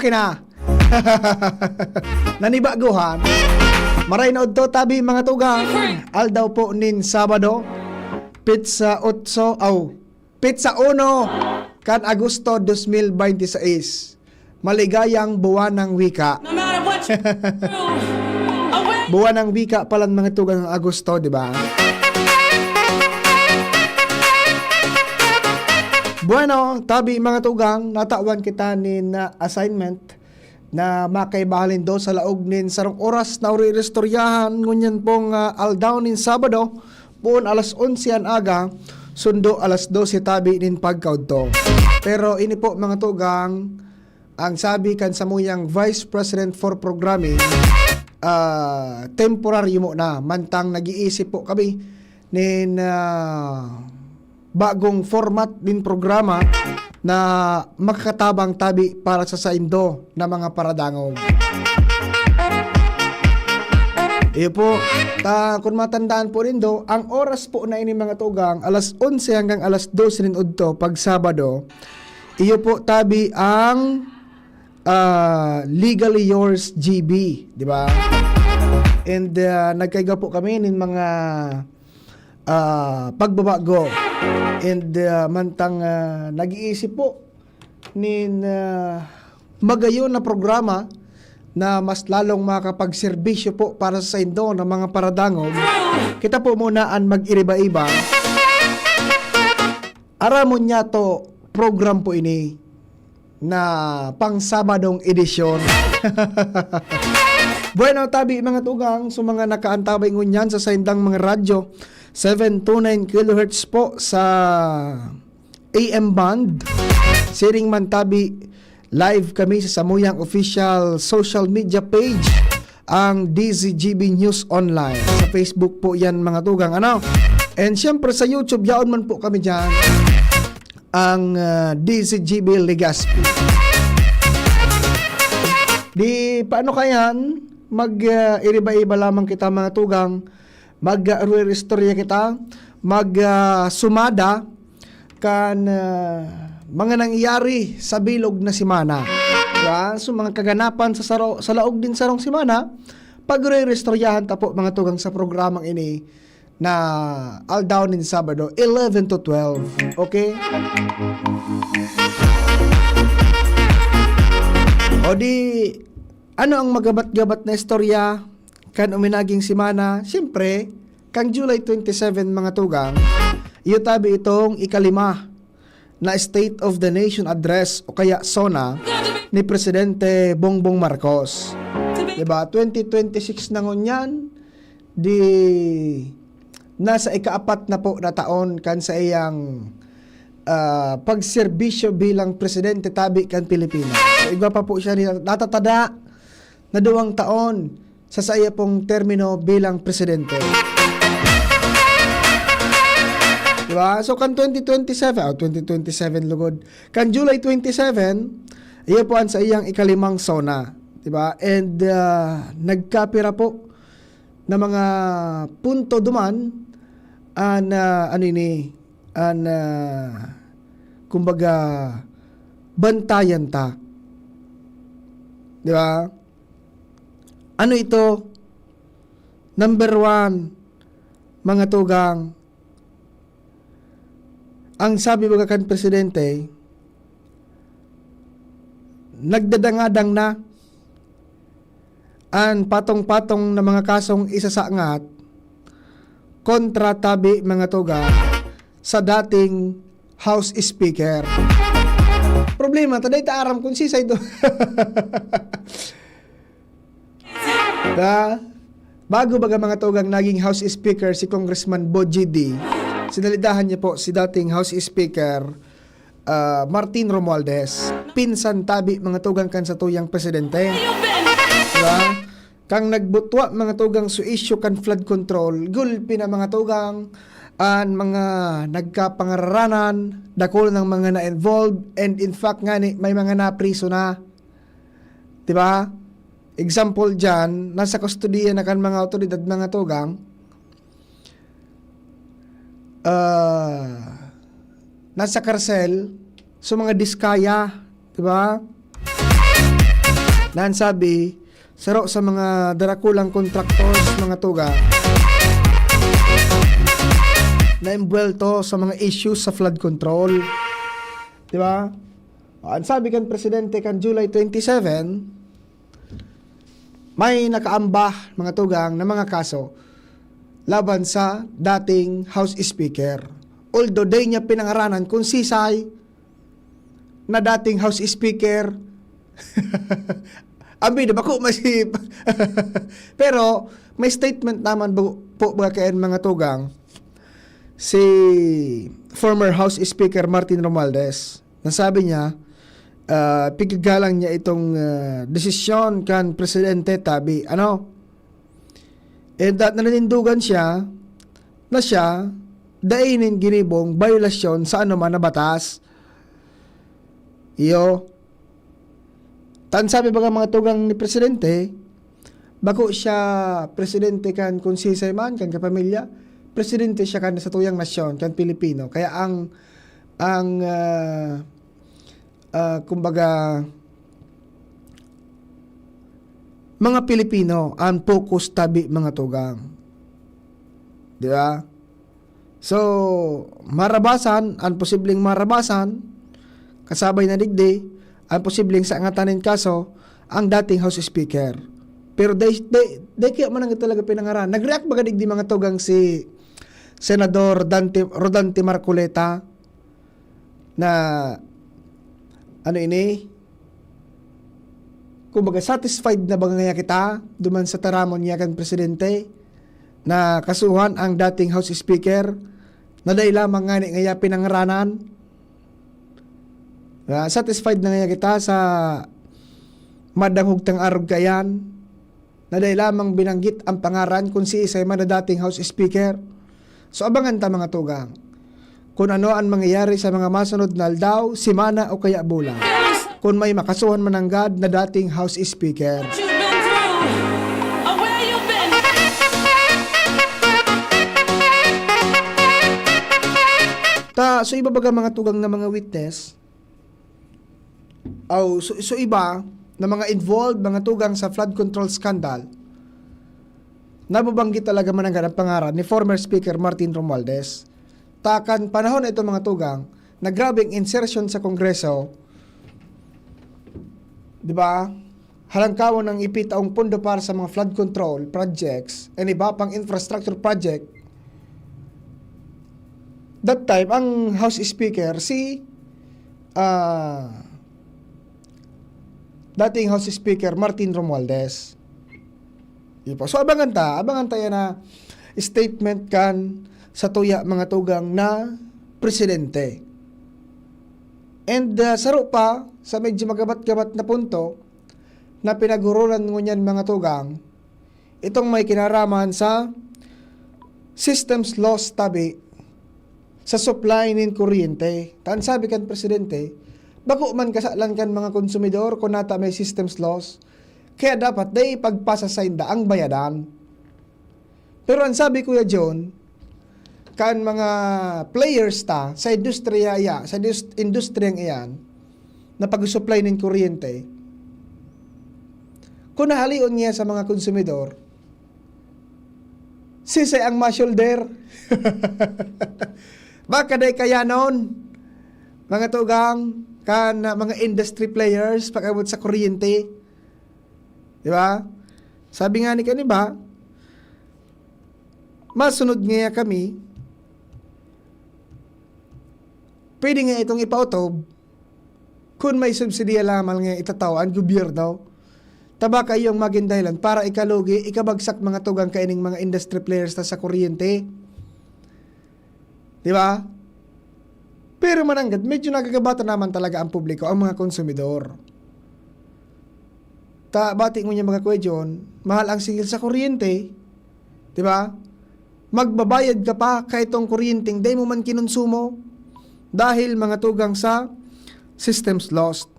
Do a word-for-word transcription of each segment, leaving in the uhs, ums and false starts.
Kina. Nanibaguhan. Maray na udto tabi, mga tugang. Aldaw po nin Sabado, petsa otso, aw, petsa uno kan Agosto dos mil bente seis. Maligayang buwan ng wika. No matter what you do, away. Buwan ng wika palan, mga tugang, ang Agosto, di ba? Bueno, tabi, mga tugang, natawan kita nin, ah, assignment na makaibahalin do sa laog nin sarong oras na uri iristoryahan, ngunyan pong, ah, aldaw nin Sabado, poon alas onse an aga, sundo alas dose tabi nin pagkaudto. Pero ini po, mga tugang, ang sabi kan samuyang Vice President for Programming, ah, temporaryo muna, mantang nag-iisip po kami nin, ah, bagong format nin programa na makakatabang tabi para sa saindo na mga paradangog. Iyo po, ta, kung matandaan po nindo, ang oras po na ini, mga tugang, alas onse hanggang alas dose nin udto pag Sabado, iyo po tabi ang, ah, Legally Yours G B, di ba? And, ah, nagkaigwa po kami nin mga, ah, pagbabago. And, ah, mantang, ah, nag-iisip po nin, ah, magayon na programa na mas lalong makakapagserbisyo po para sa saindo ng mga paradangog, kita po muna an mag-iriba-iba. Aramon niya to, program po ini na pang Sabadong edisyon. Bueno, tabi, mga tugang, sa mga nakaantabay ngunyan sa saindang mga radyo, seven two nine kilohertz po sa A M band. Siring man tabi, live kami sa samuyang official social media page, ang D Z G B News Online. Sa Facebook po yan, mga tugang, ano? And syempre sa YouTube, yaon man po kami dyan, ang, ah, D Z G B Legazpi. Di, paano kayan? Mag, ah, iriba-iba lamang kita, mga tugang. Mag, ah, istorya kita. Mag, ah, sumada kan, ah, mga nangyari sa bilog na semana. Diba? So, mga kaganapan sa saro-, sa laog din sarong semana, pagre-istoryahan ta po, mga tugang, sa programang ini na aldaw nin Sabado, eleven to twelve. Okay? O di, ano ang magabat-gabat na istorya kan uminaging semana? Siyempre, kan July twenty-seven, mga tugang, iyo tabi itong ikalima na State of the Nation Address o kaya SONA ni Presidente Bongbong Marcos. Diba? Twenty twenty-six na ngunyan, di nasa ikaapat na po na taon kan sa iyang, ah, pagserbisyo bilang presidente tabi kan Pilipinas. So, igwa pa po siya ni natatada na duwang taon sa saiya pong termino bilang presidente. Diba? So, kan twenty twenty-seven, oh, twenty twenty-seven lugod. Kan July twenty-seven, iya po ang saiyang ikalimang SONA. Diba? And, ah, nagkapira po na mga punto duman an, ah, ano ini, an, ah, kumbaga, bantayan ta. Diba? Ano ito? Number one, mga tugang, ang sabi baga kan presidente, nagdadangadang na an patong-patong na mga kasong isasangat kontra tabi, mga tugang, sa dating House Speaker. Problema, ta dai ta aram kung sisay do. Ha? Bago baga, mga tugang, naging House Speaker si Congressman Boji D, sinalidahan niya po si dating House Speaker, ah, Martin Romualdez. Pinsan tabi, mga tugang, kan satuyang presidente. Diba? Kang nagbutwa, mga tugang, sa issue kan flood control, gulpi na, mga tugang, an mga nagkapangararanan, dakul ng mga na-involved, and in fact nga ni, may mga napriso na. Diba? Example dyan, nasa kustodiya na kan mga awtoridad, mga tugang, ah, nasa karsel, so mga diskaya, diba? na an sabi, saro sa mga darakulang contractors, mga tugang, na embwelto sa mga issues sa flood control. Di ba? Ang sabi kan presidente kan July twenty-seven, may nakaamba, mga tugang, na mga kaso laban sa dating House Speaker. Although, di niya pinangaranan kung sisay na dating House Speaker. Ambi na bako masip. Pero may statement naman bu-, po ba kayan, mga tugang, si former House Speaker Martin Romualdez. Nasabi niya, ah, pigagalang niya itong, ah, desisyon kan presidente, tabi. Ano? And that nanindugan siya na siya dai nin ginibong bayolasyon sa anoman na batas. Iyo. Tan sabi baga, mga tugang, ni presidente, bako siya presidente kan konsehal man, kan kapamilya. Presidente siya kan sa tuyang nasyon, kan Pilipino. Kaya ang, ang, ah, ah, kumbaga, mga Pilipino ang focus tabi, mga tugang. Di ba? So, marabasan, ang posibleng marabasan, kasabay na digdi, ang posibleng saangatan nin kaso, ang dating House Speaker. Pero dai, dai, dai kaya man ang talaga pinangaran. Nag-react baga digdi, mga tugang, si Senador Dante, Rodante Marcoleta na, ano ini, kumbaga, satisfied na ba ngaya kita duman sa taramon niya kan presidente na kasuhan ang dating House Speaker na dai lamang ngani ngaya pinangaranan? Ah, satisfied na ngaya kita sa madangog tang arog kaiyan na dai lamang binanggit ang pangaran kun siisay man na dating House Speaker? So, abangan ta, mga tugang, kun ano an mangyayari sa mga masunod na aldaw, semana o kaya bulan, kun may makasuhan man nanggad na dating House Speaker. Ta, so iba baga, mga tugang, na mga witness, aw, so, so iba na mga involved, mga tugang, sa flood control scandal, nababanggit talaga mananggad ang pangaran ni former Speaker Martin Romualdez. Ta kan panahon na ito, mga tugang, na grabe ang insertion sa Kongreso, di ba? Halangkawan ang ipitaong pondo para sa mga flood control projects and iba pang infrastructure project. That time, ang House Speaker, si, ah, dating House Speaker Martin Romualdez. Di po. So, abangan ta, abangan ta yan na statement kan sa tuya, mga tugang, na presidente. And, ah, saro pa sa medyo magabat-gabat na punto na pinaghurulan ngunyan, mga tugang, itong may kinaraman sa systems loss tabi sa supply nin kuryente. Ta an sabi kan presidente, bako man kasalan kan mga konsumidor kun nata may systems loss. Kaya dapat dai ipagpasa sainda ang bayadan. Pero an sabi, Kuya John, kan mga players ta sa industriya iya, sa indus-, industriyang iyan, na pag-supply nin kuryente, kun hahaleon niya sa mga konsumidor, sisay ang ma-shoulder? Baka dai kayanon, mga tugang, kan, ah, mga industry players pag-abot sa kuryente. Di ba? Sabi nga ni kaniba, masunod ngaya kami, pwede nga itong ipautob kun may subsidiya lamang nga itatao an gobyerno. Ta baka iyo ang magin dahilan para ikalugi, ikabagsak, mga tugang, kaining mga industry players ta sa kuryente. Di ba? Pero mananggad, medyo nagagabatan naman talaga ang publiko, ang mga konsumidor. Ta, bati ngunyan, mga Kuya John, mahal ang singil sa kuryente, di ba? Magbabayad ka pa kaitong kuryenteng dai mo man kinonsumo dahil, mga tugang, sa systems lost.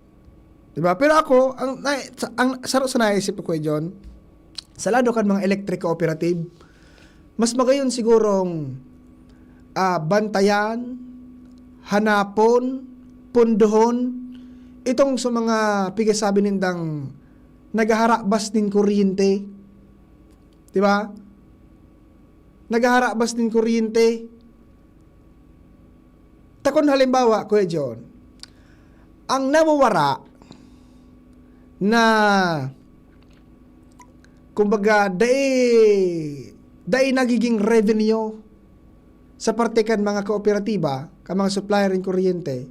Di ba? Pero ako, ang, na, sa, ang saro sa naisip ko, Kuya John, sa lado kan mga electric cooperative, mas magayon sigurong, ah, bantayan, hanapon, pundohon, itong sa mga pigasabi nindang naghaharabas nin kuryente. Di ba? Naghaharabas nin kuryente. Ta kun halimbawa, Kuya John, ang nawawara na, kumbaga, dai, dai nagiging revenue sa parte kan mga kooperatiba, kan mga supplier nin kuryente,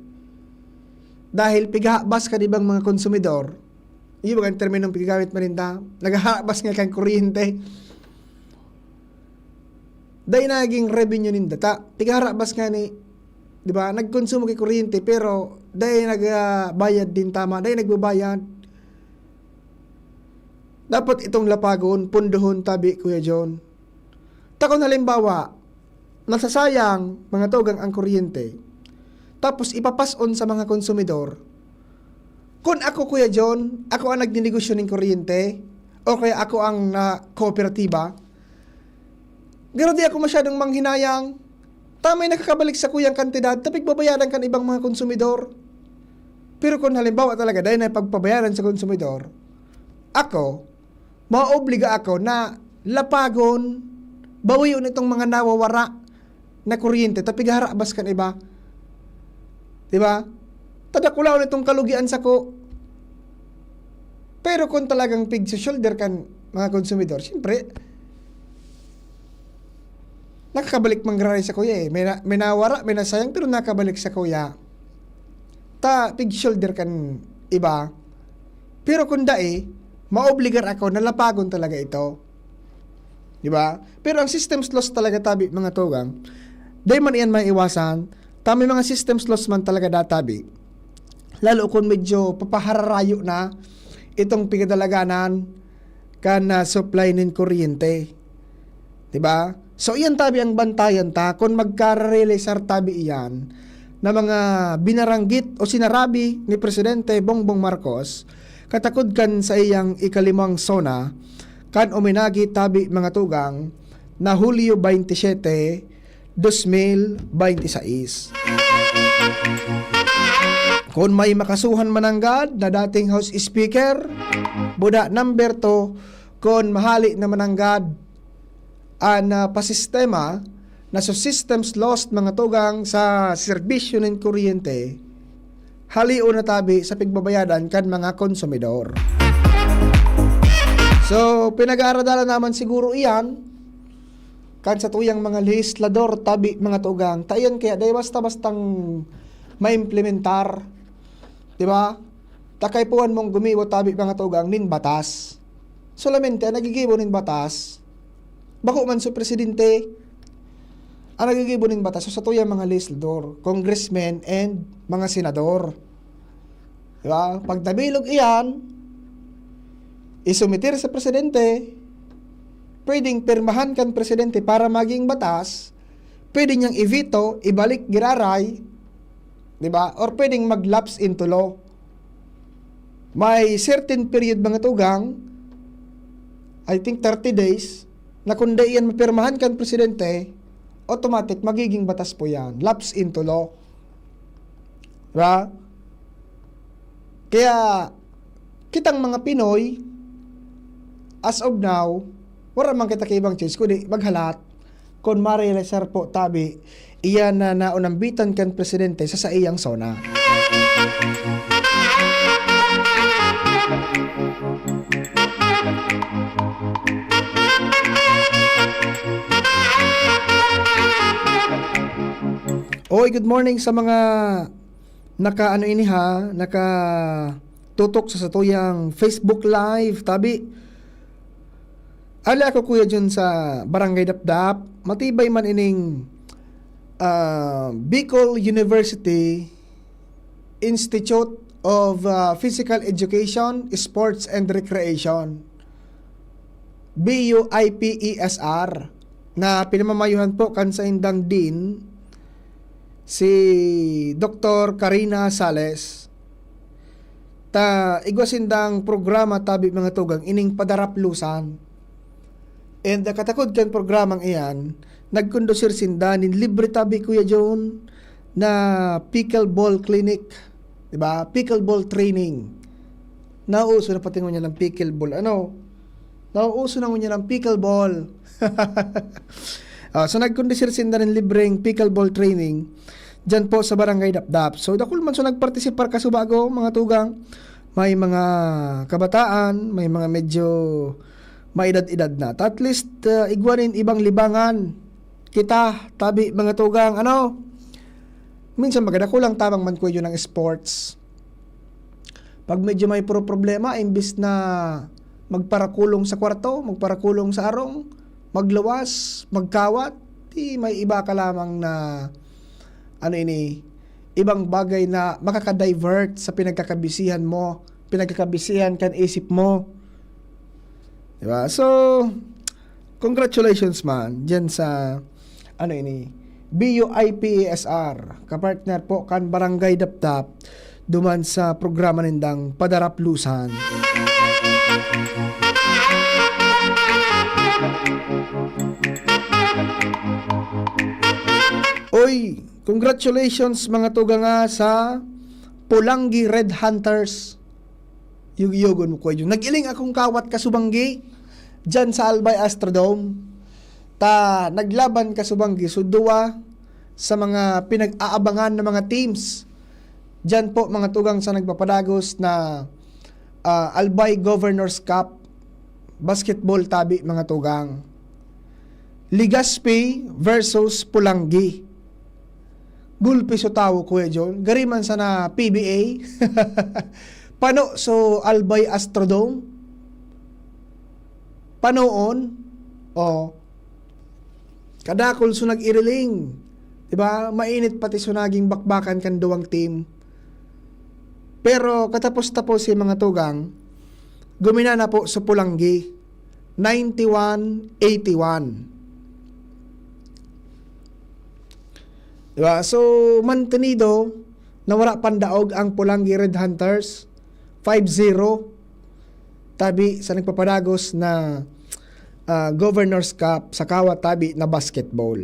dahil pighahabas kan ibang mga konsumidor, iyo ba ang terminong piggagamit man ninda? Naghahabas nga kan kuryente. Dai naging revenue ninda ta pigharabas nga ni, di ba? Nagkonsumo ki kuryente pero dai nagbayad din tama, dai nagbabayad. Dapat itong lapagon, pundohon tabi, Kuya John. Ta kun halimbawa, nasasayang mga tugang ang kuryente, tapos ipapas-on sa mga konsumidor. Kun ako, Kuya John, ako ang nagninegosyo nin kuryente, o kaya ako ang na kooperatiba, garo di ako masyadong manghinayang. Tamay nakakabalik sa kuyang kantidad, ta pigbabayaran kan ibang mga konsumidor. Pero kung halimbawa talaga, dahil na pagpabayaran sa konsumidor, ako, maobliga ako na lapagon, bawion itong mga nawawara na kuryente, ta pigharabas kan iba. Di ba? Ta dakulaon itong kalugian sako. Pero kung talagang pig-shoulder kan mga konsumidor, siyempre, nakakabalik man giraray sa kuya eh. May, na, may nawara, may nasayang, pero nakabalik sa kuya. Ta, pig-shoulder kan iba. Pero kung dai, maobligar ako na lapagon talaga ito. Di ba? Pero ang systems loss talaga tabi, mga tugang, dai man iyan maiwasan. Ta may mga systems loss man talaga databi. Lalo kung medyo papahararayo na itong pigadalaganan kan, ah, supply nin kuryente. Di ba? So, iyan tabi ang bantayan ta kun magkararealisar tabi iyan na mga binaranggit o sinarabi ni Presidente Bongbong Marcos katakod kan saiyang ikalimang SONA kan uminagi tabi, mga tugang, na Hulyo twenty-seven, dos mil bente seis. Kun may makasuhan mananggad na dating House Speaker, buda number two, kun mahali na mananggad an, ah, pasistema na sa systems lost, mga tugang, sa serbisyo nin kuryente, halion na tabi sa pigbabayadan kan mga konsumidor. So, pinag-aaradalan naman siguro iyan kan satuyang mga lehislador tabi, mga tugang. Ta iyan kaya dai basta-bastang maimplementar, di ba? Ta kaipuhan mong gumibo tabi, mga tugang, nin batas. Solamente an nagigibo nin batas, bako man so presidente. An nagigibo nin batas, so satuyang mga lehislador, congressmen, and mga senador. Di ba? Pag nabilog iyan, isumiter sa presidente, pwedeng pirmahan kan presidente para maging batas, pwede niyang i-veto, ibalik giraray, di ba? Or pwedeng mag-lapse into law. May certain period, mga tugang, I think thirty days, na kung di yan mapirmahan kan presidente, automatic, magiging batas po yan. Lapse into law. Di ba? Kaya, kitang mga Pinoy, as of now, wala man kita kaibang choice, kundi maghalat. Kun ma-realisar po tabi, iyan na naunambitan kan presidente sa saiyang SONA. Oy, good morning sa mga naka-ano ini ha, naka-tutok sa satuyang Facebook Live, tabi. Ali ako, Kuya Jun, sa Barangay Dapdap. Matibay man ining, ah, Bicol University Institute of, ah, Physical Education, Sports and Recreation, B U I P E S R, na pinamamayuhan po kan saindang dean, si Doktor Karina Sales. Ta igwa sindang programa tabi, mga tugang, ining padaraplusan. And, ah, katakod kan programang iyan, nagkondusir sinda nin libre tabi, Kuya John, na pickleball clinic, di ba? Pickleball training. Nauuso na pati ngunyan ang pickleball. Ano? Nauuso na ngunyan ang pickleball. Ah, so, nagkondusir sinda nin libreng pickleball training dyan po sa Barangay Dapdap. So, dakul man so nagpartisipar kasubago, mga tugang. May mga kabataan, may mga medyo maedad-edad na. At least, ah, igwa nin ibang libangan. Kita, tabi, mga tugang, ano? Minsan magkadakul lang tabang man, Kuya Jun, ang sports. Pag medyo may puro problema, imbis na magparakulong sa kwarto, magparakulong sa arong, magluwas, magkawat, di may iba ka lamang na, ano ini, ibang bagay na makaka-divert sa pinagkakabisihan mo, pinagkakabisihan kan isip mo. Diba? So, congratulations man dyan sa, ano ini, B U I P A S R, kapartner po kan Barangay Dapdap, duman sa programa nindang Padaraplusan. Oy, congratulations, mga tugang, sa Polangui Red Hunters. Yugyugon mo, Kuya Jun. Nag-iling akong kawat kasubanggi dyan sa Albay Astrodome. Ta, naglaban kasubanggi. So, duwa sa mga pinag-aabangan na mga teams. Dyan po, mga tugang, sa nagpapadagos na, ah, Albay Governor's Cup basketball tabi, mga tugang. Legazpi versus Polangui. Gulpi so tawo, Kuya Jun. Gari man sana P B A. Pano so Albay Astrodome. Panoon. Oh. Kadakul so nag-iriling. Diba? Mainit pati so naging bakbakan kan duwang team. Pero katapos-tapos si mga tugang, guminan na po sa Polangui, ninety-one eighty-one. Diba? So, mantenido na wala pandaog ang Polangui Red Hunters, five zero. Tabi sa nagpapadagos na, ah, Governor's Cup sa kawat tabi na basketball.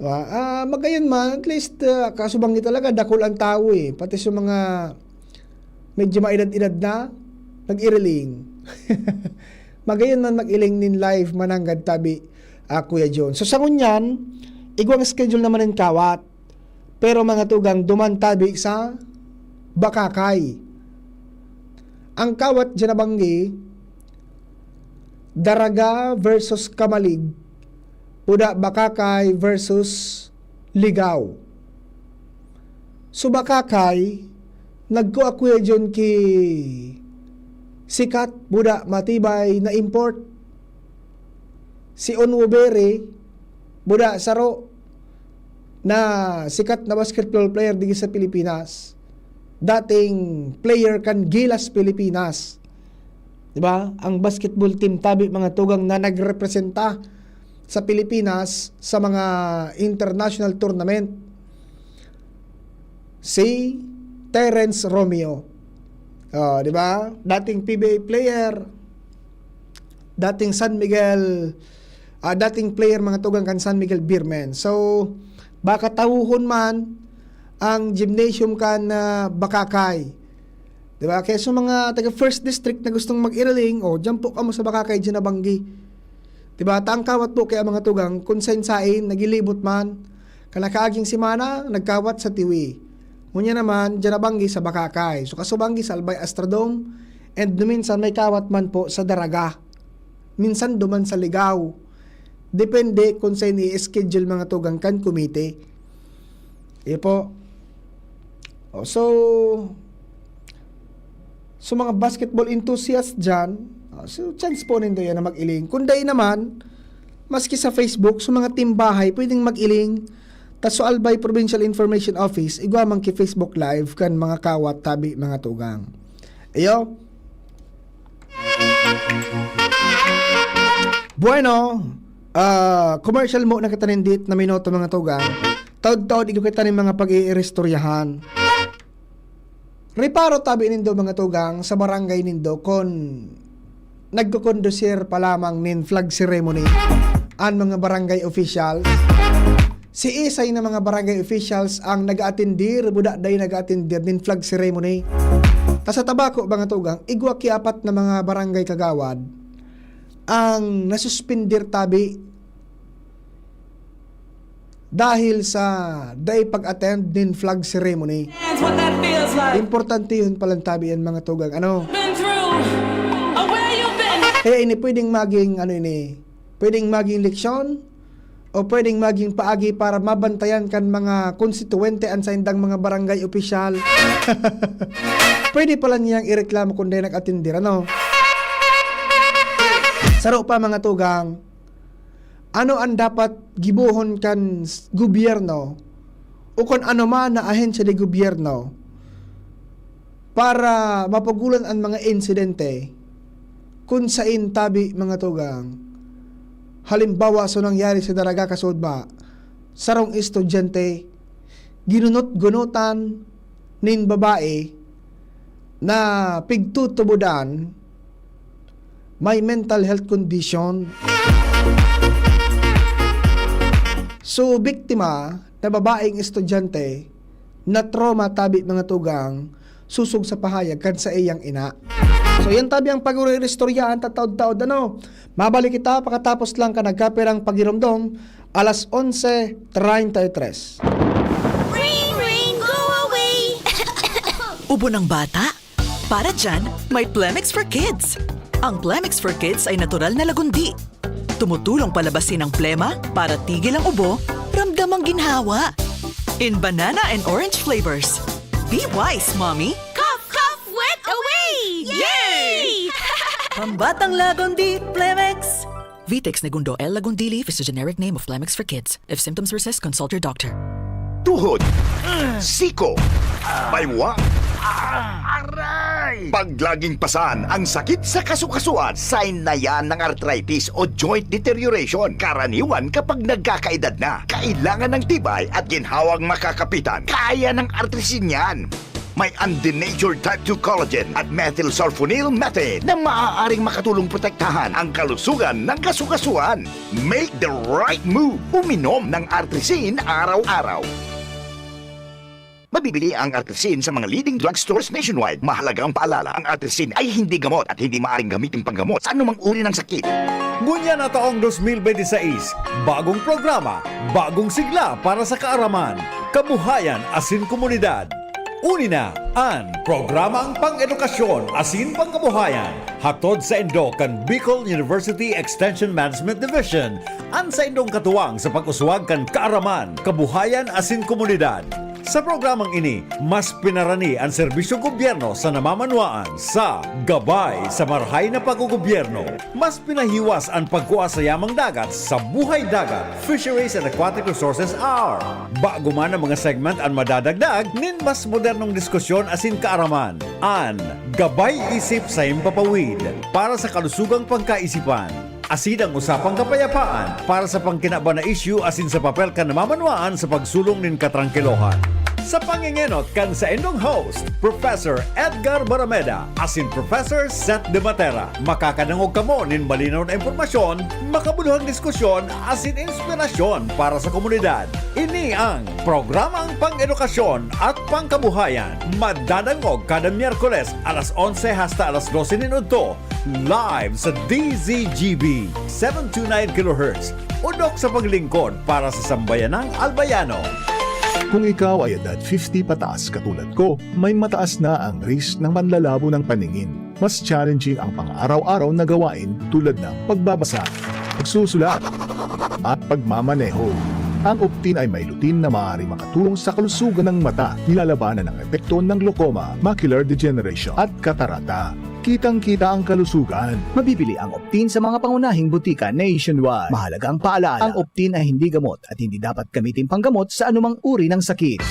Ah, ah, magayon man, at least, ah, kasubanggi talaga, dakul ang tawo eh. Pati sa mga medyo maedad-edad na, nag-iriling. Magayon man mag-iling nin live mananggad tabi, ah, Kuya John. So, sa ngunyan, igwang schedule naman nin kawat. Pero mga tugang duman tabi sa Bakakay. Ang kawat dyan na banggi, Daraga versus Camalig, Uda Bakakay versus Ligao. So, Bakakay, nagkua, Kuya John, ki sikat, buda, matibay na import. Si Onwobere, buda, saro na sikat na basketball player digi sa Pilipinas. Dating player kan Gilas Pilipinas. Di ba? Ang basketball team tabi, mga tugang, na nagrepresenta sa Pilipinas sa mga international tournament, si Terrence Romeo. Oh, di ba? Dating P B A player, dating San Miguel, ah, dating player, mga tugang, kan San Miguel Beermen. So, baka tawuhon man ang gymnasium kan, ah, Bakakay. Di ba? Kaya sa mga taga First District na gustong mag-iriling, oh, dyan po kamo sa Bakakay, dyan na banggi. Di ba? Ta ang kawat po kaya, mga tugang, kung sain-sain, nagilibot man. Kan nakaaging semana, nagkawat sa Tiwi. Ngunyan naman, dyan na banggi sa Bakakay. So, kasubanggi sa Albay Astrodome, and minsan may kawat man po sa Daraga. Minsan duman sa Ligao. Depende kung sain i-schedule, mga tugang, kan komite. Iyo po. Oh, so, so mga basketball enthusiast dyan, oh, so chance po nindo yan na mag-iling. Kung dai naman, maski sa Facebook, so mga team bahay, pwedeng mag-iling. Ta so Albay Provincial Information Office, igwa man ki Facebook Live kan mga kawat tabi, mga tugang. Iyo. Bueno, ah, commercial mo na kita nindit na minuto, mga tugang. Taod-taod igwa kita nin mga pag-iiristoryahan. Reparo tabi nindo, mga tugang, sa barangay nindo kon nagkukondusir pa lamang nin flag ceremony an mga barangay officials. Si isay na mga barangay officials ang nag-aatindir, buda day nag-aatindir nin flag ceremony. Ta sa Tabaco, mga tugang, igwa ki apat na mga barangay kagawad ang nasuspindir tabi dahil sa dai pag-attend nin flag ceremony. That's what that feels like. Importante yun palang tabi yan, mga tugang. Ano? Been through. Oh, where you been? Kaya ini pwedeng maging, ano ini, pwedeng maging leksyon o pwedeng maging paagi para mabantayan kan mga konstituwente an saindang mga barangay opisyal. Pwede pala niyang ireklamo kung dai nag-atindir, ano? Saro pa, mga tugang, ano ang dapat gibohon kan s- gobyerno o kung ano man na ahensya de gobyerno para mapagulan an mga insidente kun sain tabi, mga tugang? Halimbawa, so nangyari sa Daraga, Kasudma, sarong estudyante ginunot-gunotan nin babae na pigtutubodan may mental health condition. So, biktima na babaeng estudyante na trauma tabi, mga tugang, sosog sa pahayag kan saiyang ina. So, yan tabi ang pag-uristoryahan tataod-taod, ano? Mabalik kita pakatapos lang kan nagkapirang pagiromdom, alas onse treinta y tres. Ring, ring, go away! Ubo ng bata? Para dyan, may Plemex for Kids. Ang Plemex for Kids ay natural na lagundi. Tumutulong palabasin ang plema para tigil ang ubo, ramdam ang ginhawa. In banana and orange flavors. Be wise, Mommy! Cough, cough, wet away! Yay! Pambatang Lagundi, Plemex! Vitex Negundo L. Lagundili is the generic name of Plemex for Kids. If symptoms persist, consult your doctor. Tuhod, siko, baywa, aray. Pag laging pasan ang sakit sa kasukasuan, sign na yan ng arthritis o joint deterioration. Karaniwan kapag nagkakaedad na, kailangan ng tibay at ginhawang makakapitan. Kaya ng artrisin yan. May undenatured type two collagen at methylsulfonyl methane na maaaring makatulong protektahan ang kalusugan ng kasukasuan. Make the right move. Uminom ng Artrisin araw-araw. Mabibili ang Artrisin sa mga leading drugstores nationwide. Mahalagang paalala, ang Artrisin ay hindi gamot at hindi maaaring gamitin panggamot sa anumang uri ng sakit. Ngunyan na taong dos mil benti sais, bagong programa, bagong sigla para sa kaaraman, kabuhayan asin komunidad. Uni na an programang pang-edukasyon asin pangkabuhayan, hatod saindo kan Bicol University Extension Management Division, an saindong katuwang sa pag-uswag kan kaaraman, kabuhayan asin komunidad. Sa programang ini, mas pinarani an serbisyong gobyerno sa namamanwaan sa Gabay sa Marahay na Paggogobyerno. Mas pinahiwas an pagkua sa yamang dagat sa Buhay Dagat, Fisheries and Aquatic Resources Hour. Bago man ang mga segment an madadagdag nin mas modernong diskusyon asin kaaraman. An Gabay Isip sa Himpapawid para sa kalusugang pangkaisipan. Asin ang usapang kapayapaan para sa pangkinaban na isyu asin sa papel kan namamanwaan sa pagsulong nin katrangkilohan. Sa pangengenot kan saindong host, Professor Edgar Barameda asin Professor Seth De Matera, makakadangog kamo nin malinaw na impormasyon, makabuluhang diskusyon asin inspirasyon para sa komunidad. Ini ang programang pang-edukasyon at pangkabuhayan. Madadangog kada Miyerkules alas onse hasta alas dose nin udto, live sa D Z G B, seven two nine kilohertz. Udok sa paglingkod para sa sambayanang Albayano. Kung ikaw ay edad fifty pataas katulad ko, may mataas na ang risk ng panlalabo ng paningin. Mas challenging ang pang-araw-araw na gawain tulad ng pagbabasa, pagsusulat, at pagmamaneho. Ang Optin ay may lutein na maaaring makatulong sa kalusugan ng mata, nilalabanan ang epekto ng glaucoma, macular degeneration, at katarata. Kitang-kita ang kalusugan. Mabibili ang Optin sa mga pangunahing butika nationwide. Mahalagang paalala, ang Optin ay hindi gamot at hindi dapat gamitin panggamot sa anumang uri ng sakit.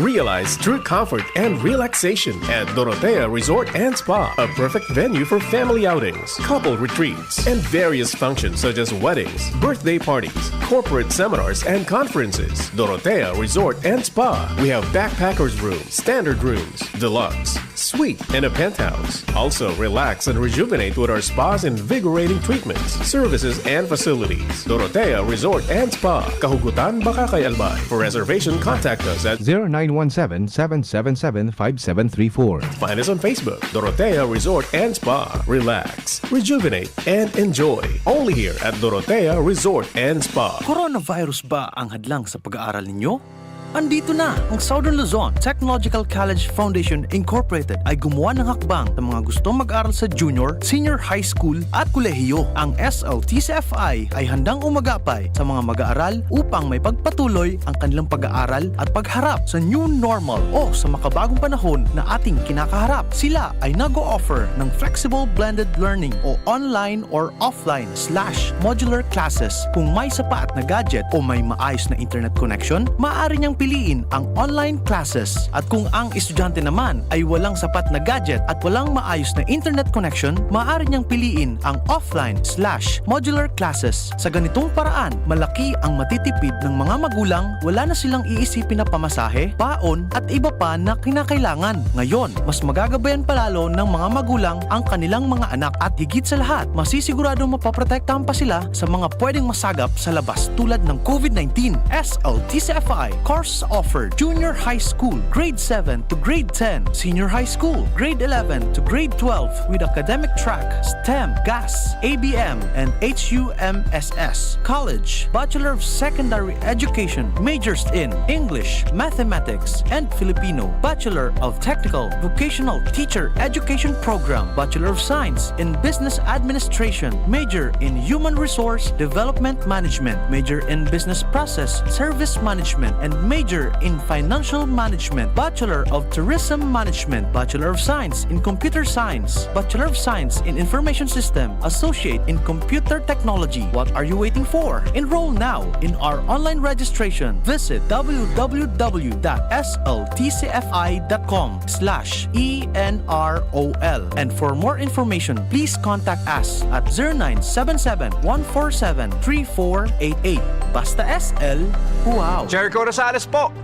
Realize true comfort and relaxation at Dorotea Resort and Spa, a perfect venue for family outings, couple retreats, and various functions such as weddings, birthday parties, corporate seminars, and conferences. Dorotea Resort and Spa. We have backpackers room, standard rooms, deluxe, Suite and a penthouse. Also, relax and rejuvenate with our spa's invigorating treatments, services, and facilities. Dorotea Resort and Spa, Kahugutan, Bacacay, Albay. For reservation, contact us at zero nine one seven, seven seven seven, five seven three four. Find us on Facebook, Dorotea Resort and Spa. Relax, rejuvenate, and enjoy. Only here at Dorotea Resort and Spa. Coronavirus ba ang hadlang sa pag-aaral ninyo? Andito na ang Southern Luzon Technological College Foundation Incorporated ay gumawa ng hakbang sa mga gustong mag-aral sa junior, senior high school at kolehiyo. Ang S L T C F I ay handang umagapay sa mga mag-aaral upang may pagpatuloy ang kanilang pag-aaral at pagharap sa new normal o sa makabagong panahon na ating kinakaharap. Sila ay nag-o-offer ng flexible blended learning o online or offline slash modular classes. Kung may sapat na gadget o may maayos na internet connection, maaari niyang piliin ang online classes. At kung ang estudyante naman ay walang sapat na gadget at walang maayos na internet connection, maaari niyang piliin ang offline slash modular classes. Sa ganitong paraan, malaki ang matitipid ng mga magulang, wala na silang iisipin na pamasahe, baon, at iba pa na kinakailangan. Ngayon, mas magagabayan pa lalo ng mga magulang ang kanilang mga anak at higit sa lahat, masisiguradong mapoprotektahan pa sila sa mga pwedeng masagap sa labas tulad ng COVID nineteen. S L T C F I course offered: Junior High School, Grade seven to Grade ten, Senior High School, Grade eleven to Grade twelve, with academic track STEM, GAS, A B M, and H U M S S. College, Bachelor of Secondary Education, majors in English, Mathematics, and Filipino. Bachelor of Technical Vocational Teacher Education Program, Bachelor of Science in Business Administration, major in Human Resource Development Management, major in Business Process Service Management, and major in Financial Management, Bachelor of Tourism Management, Bachelor of Science in Computer Science, Bachelor of Science in Information System, Associate in Computer Technology. What are you waiting for? Enroll now in our online registration. Visit w w w dot s l t c f i dot com slash e n r o l. And for more information, please contact us at zero nine seven seven, one four seven, three four eight eight. Basta S L, wow! Jericho Rosales po!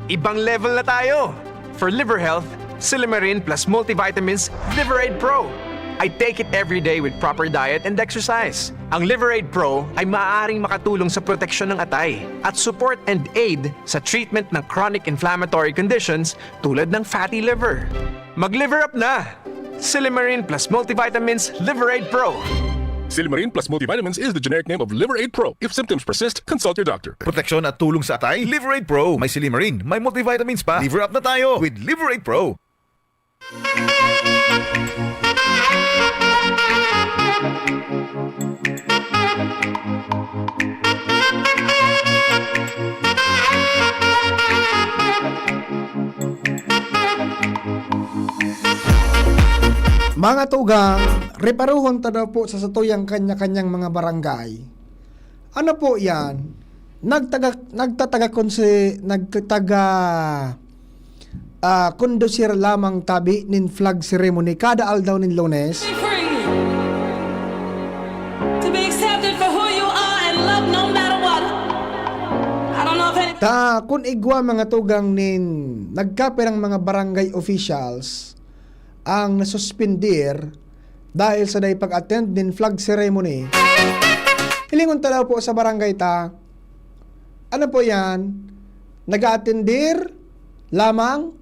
Ibang level na tayo! For liver health, Silymarin plus multivitamins Liver Aid Pro. I take it every day with proper diet and exercise. Ang Liver Aid Pro ay maaaring makatulong sa proteksyon ng atay at support and aid sa treatment ng chronic inflammatory conditions tulad ng fatty liver. Mag-liver up na! Silymarin plus multivitamins Liver Aid Pro. Silymarin plus multivitamins is the generic name of Liver Aid Pro. If symptoms persist, consult your doctor. Proteksyon at tulong sa atay, Liver Aid Pro. May silymarin, may multivitamins pa. Liver up na tayo with Liver Aid Pro. Mga tugang, reparohon ta daw po sa satuyang kanya-kanyang mga barangay. Ano po yan? Nagtaga, nagtataga konse, nagtataga, ah, kondusir lamang tabi nin flag ceremony kada aldaw nin Lunes. Be free to be accepted for who you are and loved no matter what. I don't know if any Ta, kun igwa mga tugang nin nagkapirang mga barangay officials ang nasuspindir dahil sa dai pag-attend nin flag ceremony. Hilingon ta daw po sa barangay ta, ano po yan? Nag-aatendir lamang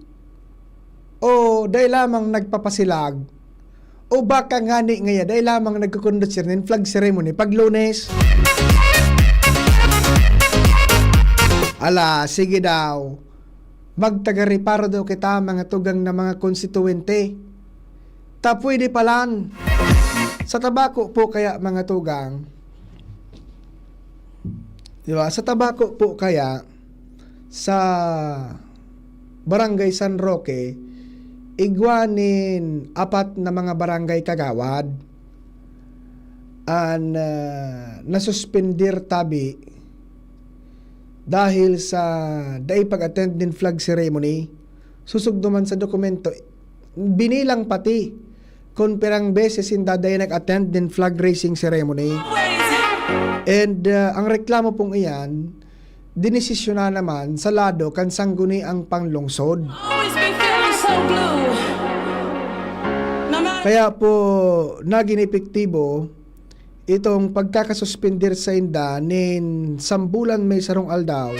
o dai lamang nagpapasilag? O baka ngani ngaya dai lamang nagkukondusir nin flag ceremony pag Lunes? Ala, sige daw. Magtagareparo daw kita, mga tugang na mga konstituwente. Ta pwede palan. Sa tabako po kaya, mga tugang, di ba? Sa tabako po kaya, sa Barangay San Roque, igwa nin apat na mga barangay kagawad an, ah, nasuspender tabi dahil sa dai pag-attend nin flag ceremony. Susugdo man sa dokumento, binilang pati kun pirang beses sinda dai nag-attend nin flag raising ceremony. And, ah, ang reklamo pong iyan, dinesisyonan naman sa lado kan Sangguniang Panlungsod. Always be feeling so blue. Kaya po, nagin epektibo itong pagkakasuspender sainda nin sambulan may sarong aldaw,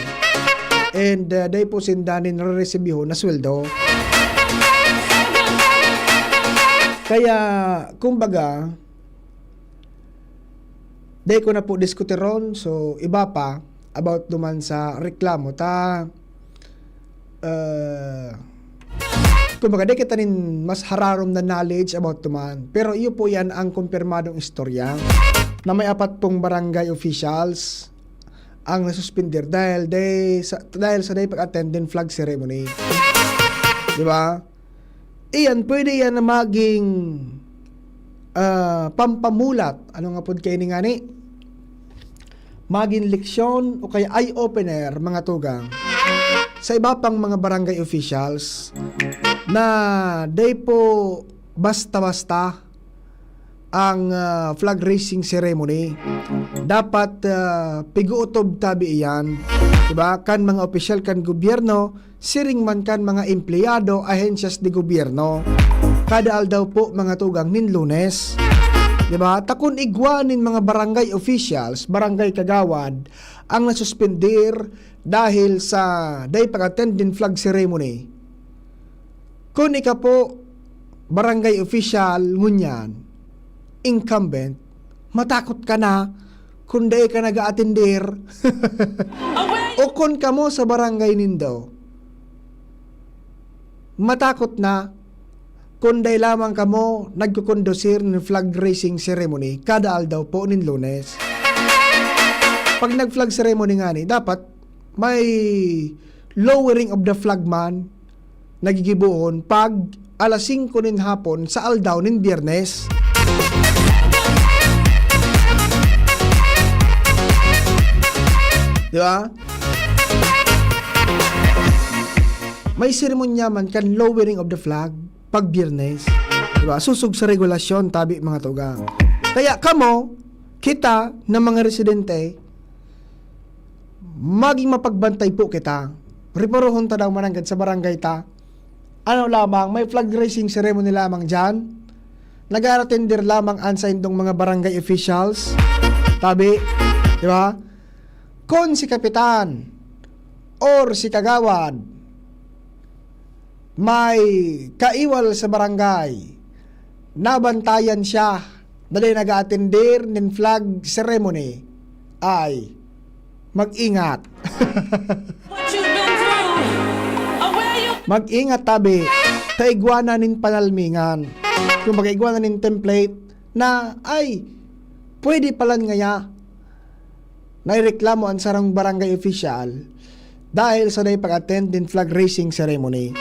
and, ah, dai po sinda nin reresibihon na sweldo. Kaya, kumbaga, dai ko na po diskutiron, so, iba pa about duman sa reklamo ta, ah, kumbaga, dai kita nin mas hararom na knowledge about duman. Pero iyo po yan ang kumpirmadong istorya na may apat pong barangay officials ang nasuspender dahil dai sa, dahil sa dai pag-attend nin flag ceremony. Di ba? Iyan, pwede yan na maging, ah, pampamulat. Ano nga pod kaini ngani? Maging leksyon o kaya eye-opener, mga tugang, sa iba pang mga barangay officials na dai po basta-basta ang, ah, flag raising ceremony. Dapat, ah, pig-uutob tabi iyan, di ba? Kan mga opisyal kan gobyerno, siring man kan mga empleyado, ahensyas de gobyerno. Kada aldaw po, mga tugang, nin Lunes. Di ba? Ta kun igwa nin mga barangay officials, barangay kagawad, ang nasuspender dahil sa dai pag-attend nin flag ceremony. Kun ika po, barangay official ngunyan, incumbent, matakot ka na kun dai ka nag-aatender. O kun kamo sa barangay nindo, matakot na kun dai lamang kamo nagkukondusir nin flag raising ceremony kada aldaw po nin Lunes. Pag nag-flag ceremony ngani, dapat may lowering of the flag man nagigibohon pag alas singko nin hapon sa aldaw nin Biyernes. Di ba? May seremonya man kan lowering of the flag pag Biyernes. Di ba? Sosog sa regulasyon, tabi, mga tugang. Kaya kamo, kita na mga residente, maging mapagbantay po kita. Riparohon ta daw mananggad sa barangay ta. Ano lamang, may flag raising ceremony lamang diyan. Nag-aatender lamang an saindong mga barangay officials. Tabi, di ba? Kun si kapitan or si kagawad may kaiwal sa barangay, nabantayan siya na dai nag-aatender nin flag ceremony, ay mag-ingat. What you've been through, or where you Mag-ingat tabi, ta igwa na nin panalmingan. Kumbaga, igwa na nin template na, ay, pwede palan ngaya naireklamo an sarong barangay official dahil sa dai pag-attend nin flag raising ceremony.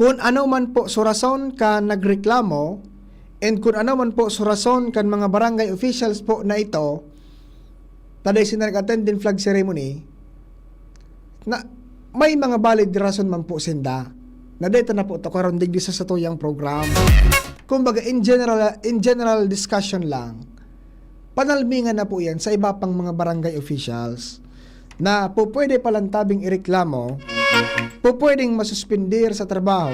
Kun ano man po so rason kan nagreklamo, and kun ano man po so rason kan mga barangay officials po na ito, na dai sinda nag-attend nin flag ceremony, na may mga valid rason man po sinda, na dai ta na po tukaron digdi sa satuyang program. Kumbaga, in general, in general discussion lang, panalmingan na po yan sa iba pang mga barangay officials na po pwede palan tabing ireklamo, po pwedeng masuspender sa trabaho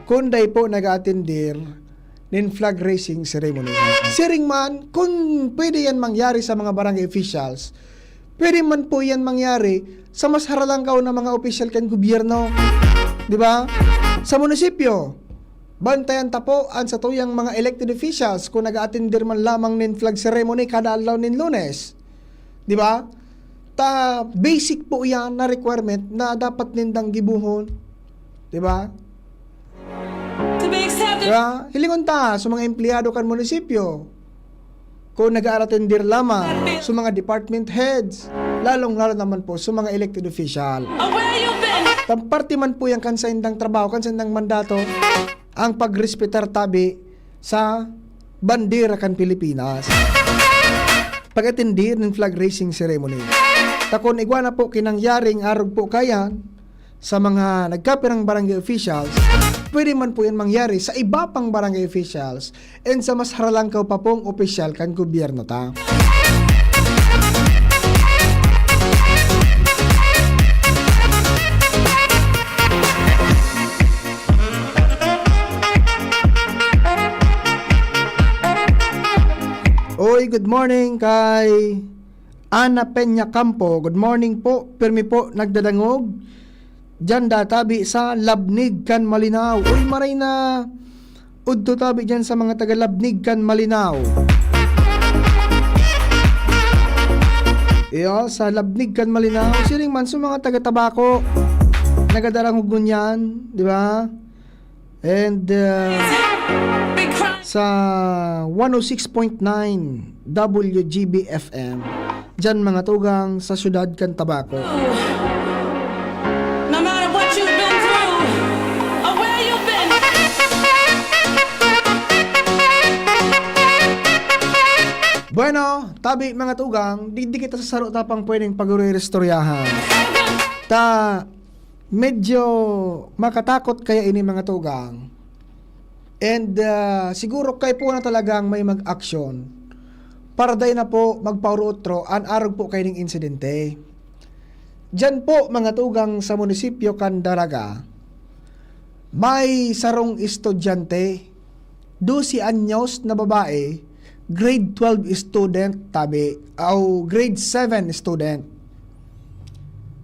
kung dai po nag-aatendir nin flag raising ceremony. Siring man, kun pwede yan mangyari sa mga barangay officials, pwede man po yan mangyari sa mas haralangkaw na mga opisyal kan gobyerno. Di ba? Sa munisipyo, bantayan ta po an satuyang mga elected officials kung nag-aatendir man lamang nin flag ceremony kada aldaw nin Lunes. Di ba? Ta basic po yan na requirement na dapat nindang gibohon. Di ba? To be accepted. Kaya, hilingon ta sa mga empleyado kan munisipyo, kung nag-aaratendir lamang sa mga department heads, lalong-lalo naman po sa mga elected official. Away you been. Tan parte man po yan kan saindang trabaho, kan saindang mandato, ang pagrespetar tabi sa bandera kan Pilipinas. Pag-atendir nin flag raising ceremony. Ta kun igwa na po kinangyaring arog po kayan, sa mga nagkapirang barangay officials, pwede man po yan mangyari sa iba pang barangay officials and sa mas haralangkaw pa pong opisyal kan gobyerno ta. Good morning kay Ana Peña Campo. Good morning po. Pirmi po nagdadangog. Diyan da tabi sa Labnig kan Malinao. Uy, maray na udto tabi diyan sa mga taga Labnig kan Malinao. Iyo, sa Labnig kan Malinao. Siring man sa mga taga Tabaco. Nagadarangog ngunyan, di ba? And uh, sa one oh six point nine W G B F M, dyan mga tugang sa siyudad kan Tabaco. No matter what you've been through or where you've been. Bueno, tabi mga tugang, digdi kita sa saro tapang pwedeng pag-uristoryahan. Ta, medyo makatakot kaya ini mga tugang. And uh, siguro kayo po na talagang may mag-action. Para dai na po magpauro-otro an arog po kay ning insidente. Diyan po mga tugang sa munisipyo kan Daraga, may sarong estudyante, dose anyos na babae, grade twelve student tabi, o grade seven student.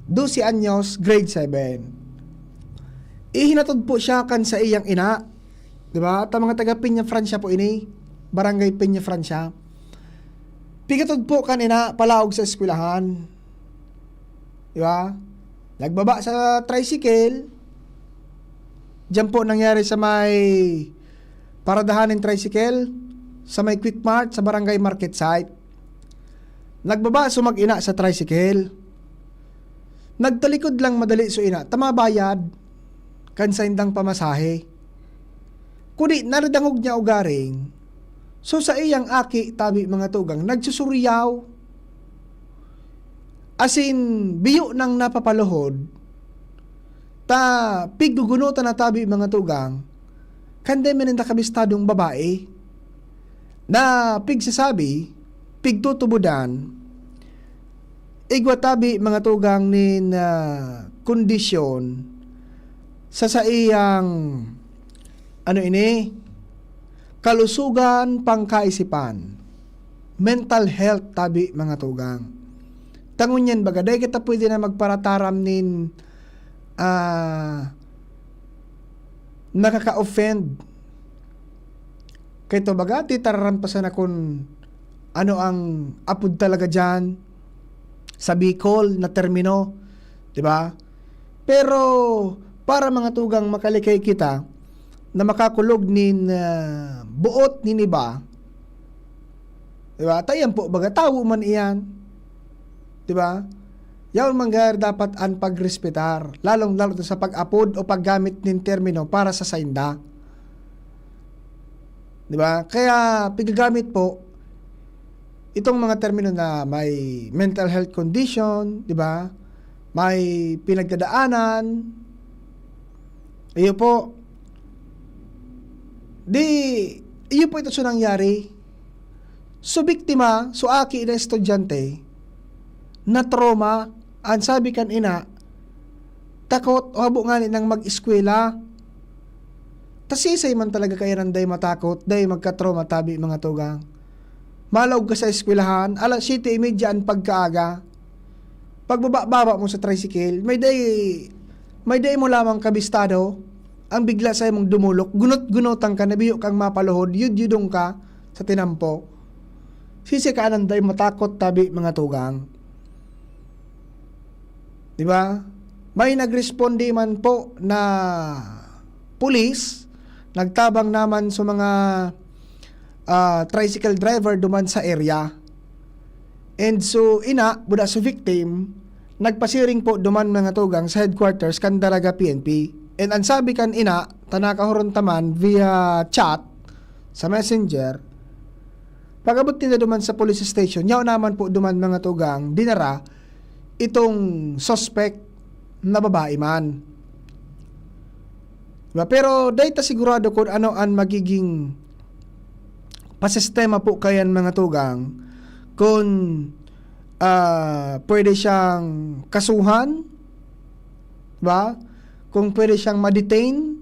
Dose anyos, grade seven. Ihinatod po siya kan sa iyang ina, di ba? Ta mga taga Peña Francia po ini, Barangay Peña Francia. Pigatod po kan ina palaog sa eskwelahan. Di ba? Nagbaba sa tricycle. Diyan po nangyari sa may paradahan ng tricycle, sa may Quick Mart, sa Barangay Market Site. Nagbaba so mag-ina sa tricycle. Nagtalikod lang madali so ina, ta mabayad kan saindang pamasahe. Kundi naridangog niya ugaring, so sa iyang aki tabi mga tugang, nagsusuriyaw. Asin, biyo nang napapaluhod, ta piggugunutan na tabi mga tugang, kan dai man ninda kabistadong babae, na pigsasabi, pigtutubodan, igwa tabi mga tugang nin ah, kondisyon sa saiyang, ano ini, kalusugan, pangkaisipan, mental health tabi mga tugang. Ta ngunyan baga, dai kita pwede na magparataram nin ah, nakaka-offend. Kay to baga, titararan pa sana kun ano ang apod talaga diyan sa Bicol na termino, di ba? Pero para mga tugang, makalikay kita na makakulog nin ah, buot nin iba, di ba? Ta iyan po, baga tawo man iyan. Di ba? Yaon man gayar dapat an pagrespetar, lalong-lalo na sa pag-apod o paggamit nin termino para sa sainda. Di ba? Kaya pigagamit po itong mga termino na may mental health condition, di ba? May pinagdadaanan. Iyo po. Di, iyo po ito so nangyari. So, biktima, so aki na estudyante, na-trauma, an sabi kan ina, takot o habo ngani nang mag-eskwela. Ta sisay man talaga kaiyan an dai matakot, dai magka-trauma tabi, mga tugang. Malaog ka sa eskwelahan, alas siyete y media an pagkaaga. Pagbaba-baba mo sa tricycle, may dai, may dai mo lamang kabistado, ang bigla sa imong dumulok, gunot-gunotan ka, nabiyo kang mapaluhod, yud-yudong ka sa tinampo. Sisay ka an dai matakot tabi, mga tugang. Di ba? May nagresponde man po na pulis, nagtabang naman sa mga ah, tricycle driver duman sa area. And so, ina, buda sa victim, nagpasiring po duman mga tugang sa headquarters kan Daraga P N P. And ang sabi kan ina, ta nakahuron ta man via chat sa messenger, pag-abot ninda duman sa police station, yaon naman po duman mga tugang, dinara itong suspect na babae man. Diba? Pero dai ta sigurado kung ano ang magiging pasistema po kayan, mga tugang, kung ah, pwede siyang kasuhan, ba? Kung pwede siyang ma-detain,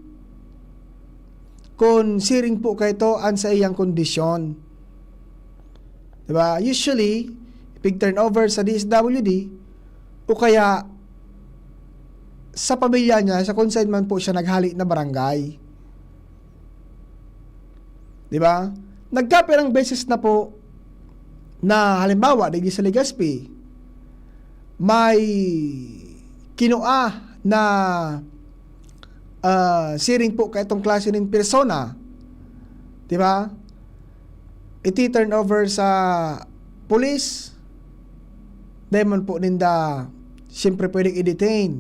kung siring po kay to an sa iyang kondisyon. Di ba? Usually, pig-turnover sa D S W D o kaya sa pamilya niya, sa kung saan man po siya naghali na barangay. Di ba? Nagkapirang beses na po na, halimbawa, digdi sa Legazpi, may kinua na, ah, siring po kaitong klase nin persona, di ba? Iti-turn over sa pulis, dai man po ninda siyempre pwedeng i-detain.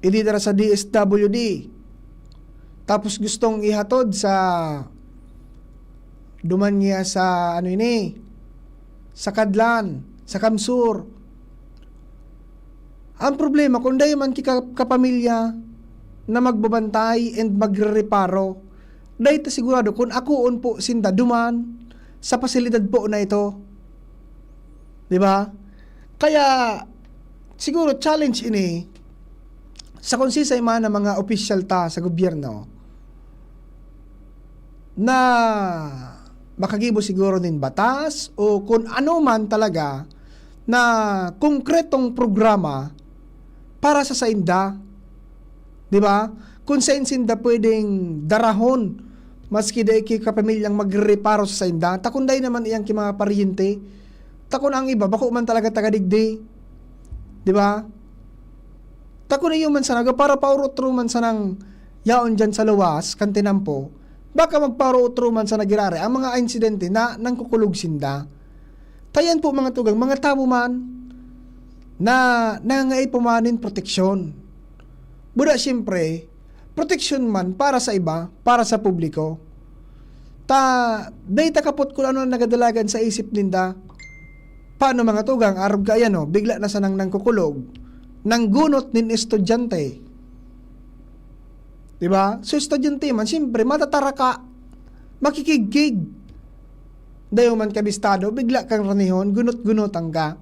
Ididara sa D S W D. Tapos gustong ihatod sa, duman niya sa, ano ini, sa Kadlan, sa Kamsur. Ang problema, kung dai man ki ka-, kapamilya na magbabantay and magrereparo, dai ta sigurado kung akoon po sinda duman sa pasilidad po na ito. Di ba? Kaya, siguro challenge ini sa kung sisay man ang mga opisyal ta sa gobyerno na makagibo siguro nin batas o kung ano man talaga na konkretong programa para sa sainda. Di ba? Kung sain sinda pwedeng darahon, maski dai ki kapamilyang magrereparo sa sainda, ta kung dai naman iyang ki mga paryente, ta kung ang iba, bako man talaga taga digdi. Di ba? Ta kung iyo man sana, para paurot-ro man sanang yaon dyan sa luwas, kan tinampo, baka magpaurot-ro man sana girare ang mga insidente na nangkukulog sinda. Ta yan po, mga tugang, mga tawo man na nangangaipo man nin proteksyon. Buda, siyempre, proteksyon man para sa iba, para sa publiko. Ta, dai ta kapot kun ano an nagadalagan sa isip ninda. Paano, mga tugang, arog kaiyan, no? Bigla na sanang nangkukulog, nanggunot nin estudyante. Di ba? So, estudyante man, siyempre, matataraka, makikigkig. Dayo man kabistado, bigla kang ranihon, gunot-gunotan ka.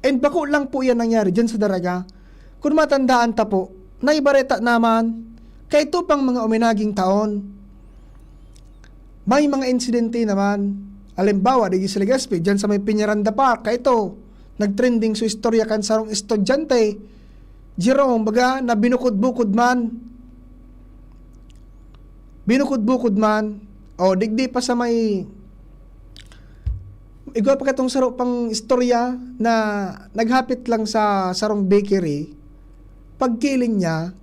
And bako lang po yan nangyari dyan sa Daraga. Kung matandaan ta po, naibareta naman, kaito pang mga uminaging taon, may mga insidente naman. Halimbawa, digdi sa Legazpi, dyan sa may Peñaranda Park, kaito, nagtrending so istorya kan sarong estudyante, Jerome, baga, na binukod-bukod man. Binukod-bukod man. O, digdi pa sa may, igwa pa katong saro pang istorya na naghapit lang sa sarong bakery. Pagkiling niya,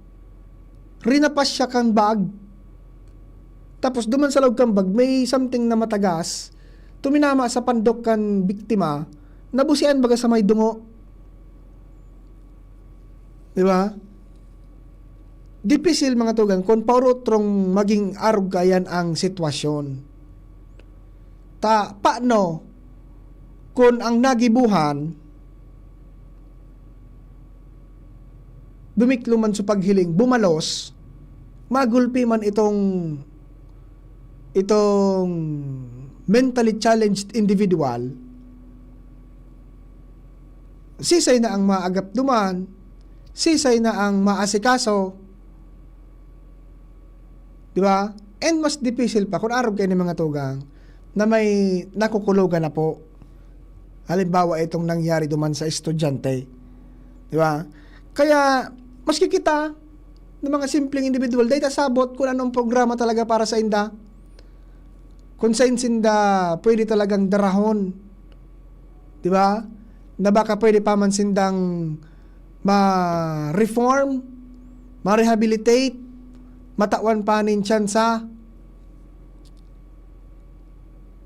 rinapas siya kan bag. Tapos duman sa laog kan bag, may something na matagas, tuminama sa pandok kan biktima, nabusian baga sa may dungo. Di ba? Dipisil, mga tugang, kun paurotrong maging arog kaiyan ang sitwasyon. Ta, paano kun ang nagibuhan, dumiklo man sa paghiling, bumalos, magulpi man itong, itong mentally challenged individual, sisay na ang maagap duman, sisay na ang maasikaso, di ba? And mas dipisil pa kung arog kaini, mga tugang, na may nakukulogan na po. Halimbawa, itong nangyari duman sa estudyante. Di ba? Kaya, maski kita, ng mga simpleng individual, dai ta sabot kung anong programa talaga para sa inda. Kung sain sinda pwede talagang darahon. Di ba? Na baka pwede pa man sindang ma-reform, ma-rehabilitate, matawan pa nin tsansa.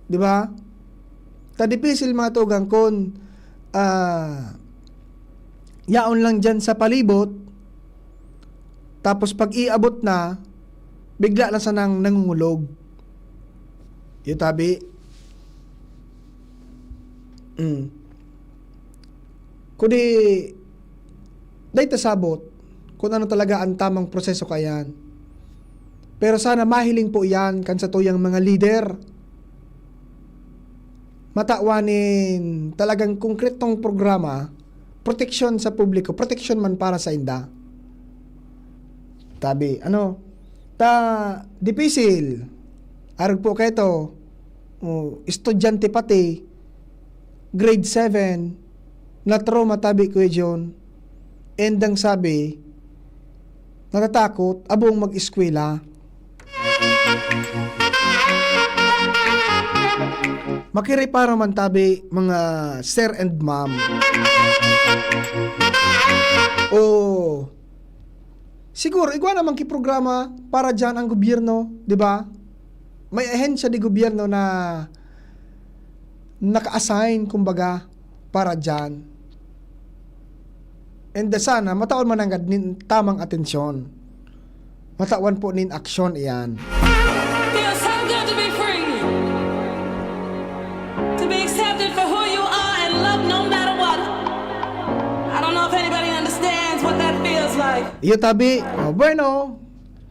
Di ba? Ta dipisil, mga tugang, kun, ah, yaon lang dyan sa palibot, tapos pag iabot na, bigla na sanang nangungulog. Iyo tabi. Mm. Kundi, dai ta sabot kung ano talaga ang tamang proseso kaiyan. Pero sana mahiling po iyan kan satuyang mga lider. Matawan nin talagang konkretong programa, proteksyon sa publiko, proteksyon man para sa inda. Tabi, ano, ta, dipisil. Arog po kaito, estudyante pati, grade seven, na-trauma tabi, Kuya John. And ang sabi, natatakot abong mag-eskwela. Makireparo man tabi, mga sir and ma'am. O, siguro, igwa naman ki programa para dyan ang gobyerno, di ba? May ahensya di gobyerno na naka-assign, kumbaga, para dyan. And sana, matawan man nanggad nin tamang atensyon. Matawan po nin aksyon iyan. Feels so good to be free. To be accepted for who you are and loved no matter what. I don't know if anybody understands what that feels like. Iyo tabi, oh, bueno,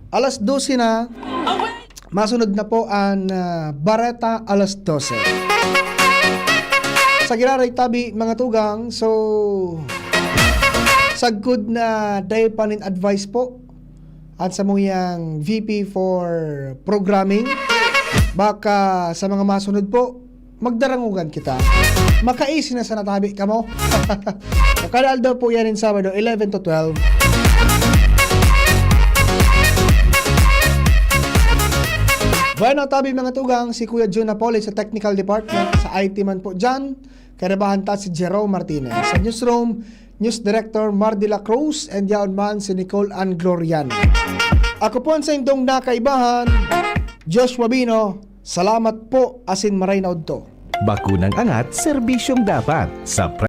alas dose na. Oh, wait. Masunod na po ang ah, Bareta alas dose. Sa giraray tabi, mga tugang, so sagkod na dai pa nin advice po at sa muyang V P for programming. Baka sa mga masunod po, magdarangugan kita. Makaisi na sana tabi kamo. Kada aldaw po yan in Sabado, eleven to twelve. Bueno, tabi mga tugang, si Kuya Jun Napoli sa technical department, sa I T man po dyan. Karabahan ta si Jerome Martinez. Sa newsroom, News Director Mar de la Cruz, and yaon man si Nicole Ann Gloriano. Ako po ang saindong nakaibahan, Joshua Bino. Salamat po, asin maray na odto. Bakunang angat, serbisyong dapat. Sa